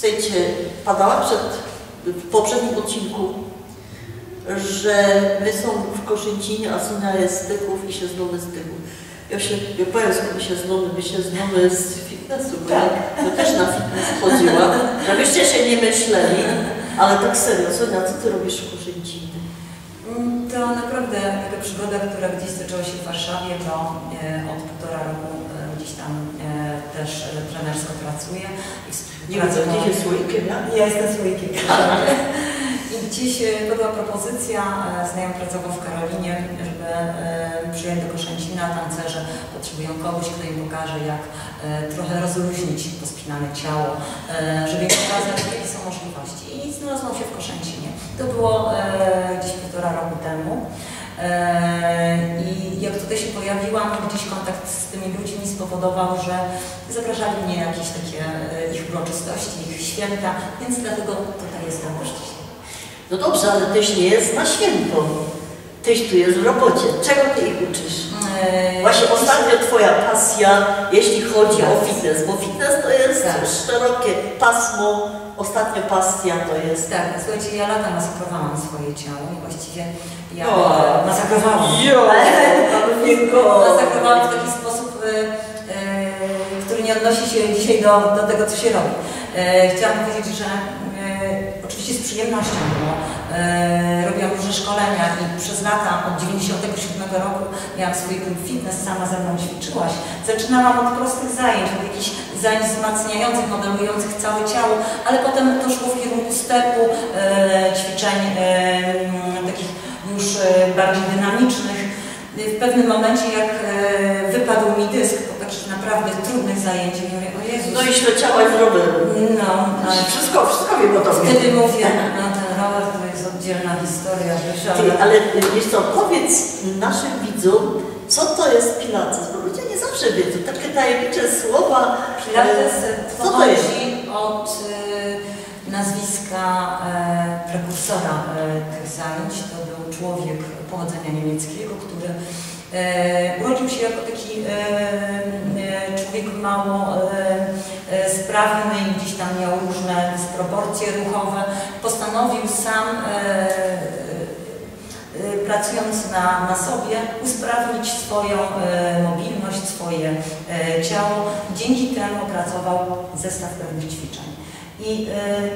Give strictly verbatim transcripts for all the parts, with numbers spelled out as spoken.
Słuchajcie, padała przed, w poprzednim odcinku, że my sōm w Koszyńcinie, a Sonia je z Tychōw i sie znōmy z Tychōw. Jŏ sie, jŏ powiym, skōnd my sie znōmy, my sie znōmy z fitnessu, bo jŏ, jŏ tyż na fitness chodziyła, żebyście sie niy myśleli, ale tak serio, Sonia, co ty robisz w Koszyńcinie? Mm, To naprawdę taka przygoda, która gdzieś zaczęła się w Warszawie, bo e, od półtora roku e, gdzieś tam e, też e, trenersko pracuję. I Nie widzę, współpracowałam- gdzieś jest słoikiem, ja? Ja jestem słoikiem. I gdzieś e, padła propozycja, e, znajomy pracował w Karolinie, żeby e, przyjąć do Koszęcina tancerze potrzebują kogoś, kto im pokaże, jak e, trochę rozluźnić to spinane ciało, e, żeby im pokazać, jakie są możliwości. I znalazłam się w Koszęcinie. To było e, gdzieś półtora roku temu. E, I jak tutaj się pojawiłam, gdzieś kontakt z tymi ludźmi spowodował, że zapraszali mnie jakieś takie e, ich uroczystości, ich święta, więc dlatego tutaj jestem też dzisiaj. No dobrze, ale tyś niy jest na świynto. Tyś tu jest w robocie. Czego ty ich uczysz? E, Właśnie ôstatnio twoja pasja, jeśli chodzi ô fitness, bo fitness to jest Tak. szerokie pasmo. Ôstatnio pasja to jest... Tak, słuchajcie, ja lata masakrowałam swoje ciało i właściwie ja O. masakrowałam. Jo, Masakrowałam w taki sposób, e, e, który nie odnosi się dzisiaj do, do tego, co się robi. E, chciałam powiedzieć, że e, oczywiście z przyjemnością było. E, robiłam różne szkolenia i przez lata od dziewięćdziesiątego siódmego roku miałam swój klub fitness, sama ze mną ćwiczyłaś. Zaczynałam od prostych zajęć, od jakichś zajęć wzmacniających, modelujących całe ciało, ale potem to szło w kierunku stepu, e, ćwiczeń e, takich już e, bardziej dynamicznych. W pewnym momencie, jak e, wypadł mi dysk po takich naprawdę trudnych zajęciach, ja mówię, o Jezus. No i śleciałaś z roweru. No, ale Wszystko, wszystko wiemy o tobie. Wtedy mówię, no ten rower to jest oddzielna historia, wiesz, Ty, ale ale wiesz co, powiedz naszym widzom, co to jest pilates, bo ludzie nie zawsze wiedzą, takie tajemnicze słowa. Pilates E, co to pochodzi jest? Od e, nazwiska e, prekursora e, tych zajęć. To był człowiek pochodzenia niemieckiego, który e, urodził się jako taki e, e, człowiek mało e, e, sprawny i gdzieś tam miał różne dysproporcje ruchowe. Postanowił sam, e, e, pracując na, na sobie, usprawnić swoją e, mobilność, swoje e, ciało. Dzięki temu opracował zestaw pewnych ćwiczeń. I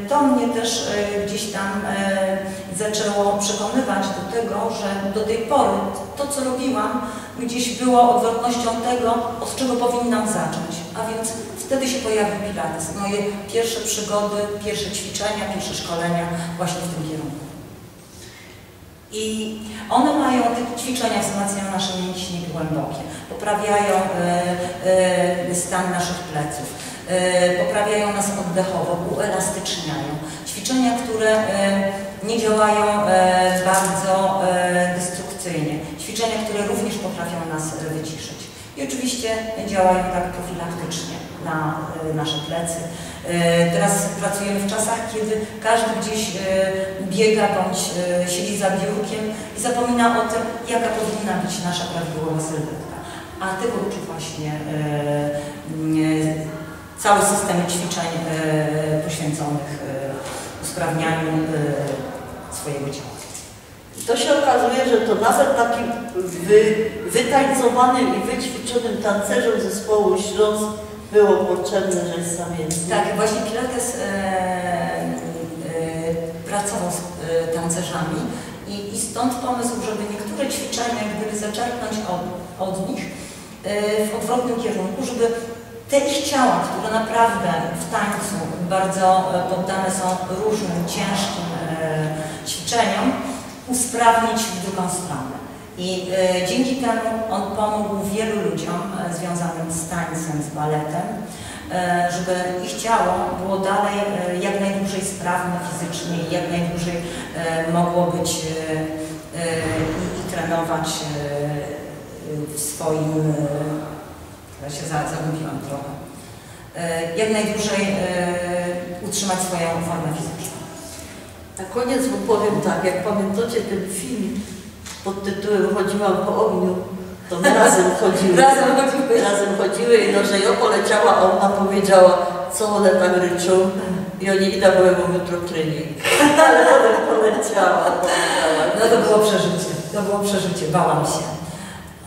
e, to mnie też e, gdzieś tam e, zaczęło przekonywać do tego, że do tej pory to, co robiłam, gdzieś było odwrotnością tego, od czego powinnam zacząć. A więc wtedy się pojawił pilates. Moje pierwsze przygody, pierwsze ćwiczenia, pierwsze szkolenia właśnie w tym kierunku. I one mają, te ćwiczenia wzmacniają nasze mięśnie głębokie, poprawiają e, e, stan naszych pleców, e, poprawiają nas oddechowo, uelastyczniają. Ćwiczenia, które e, nie działają e, bardzo e, destrukcyjnie. Ćwiczenia, które również potrafią nas e, wyciszyć. I oczywiście działają tak profilaktycznie na e, nasze plecy. E, Teraz pracujemy w czasach, kiedy każdy gdzieś e, biega bądź e, siedzi za biurkiem i zapomina o tym, jaka powinna być nasza prawidłowa sylwetka. A tego uczy właśnie e, mm, cały system ćwiczeń e, poświęconych e, usprawnianiu e, swojego ciała. To się okazuje, że to nawet takim wy, wytańcowanym i wyćwiczonym tancerzom zespołu Śląsk było potrzebne rzeź samienny. Tak, właśnie Pilates e, e, pracował z e, tancerzami i, i stąd pomysł, żeby niektóre ćwiczenia gdyby zaczerpnąć od, od nich e, w odwrotnym kierunku, żeby te ich ciała, które naprawdę w tańcu bardzo e, poddane są różnym ciężkim e, ćwiczeniom, usprawnić w drugą stronę. I e, dzięki temu on pomógł wielu ludziom e, związanym z tańcem, z baletem, e, żeby ich ciało było dalej e, jak najdłużej sprawne fizycznie i jak najdłużej e, mogło być e, e, i, i trenować e, w swoim, e, ja się za- zagubiłam trochę, e, jak najdłużej e, utrzymać swoją formę fizyczną. Na koniec wam powiem tak, jak pamiętacie ten film pod tytułem Chodziłam po ogniu, to my razem chodziły. Razem chodziły. Razem chodziły i no, że jŏ poleciała, a ôna powiedziała, co ône tak ryczōm. I oni idą, bo ja mam jutro trening. Ale potem poleciała, poleciała. No to było przeżycie, to było przeżycie, bałam się.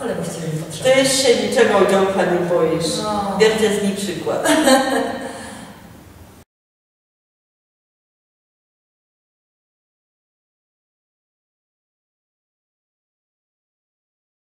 Ale właściwie nie To potrzeba. jeszcze niczego, Dziołcha, nie boisz. No. Bierzcie z niej przykład.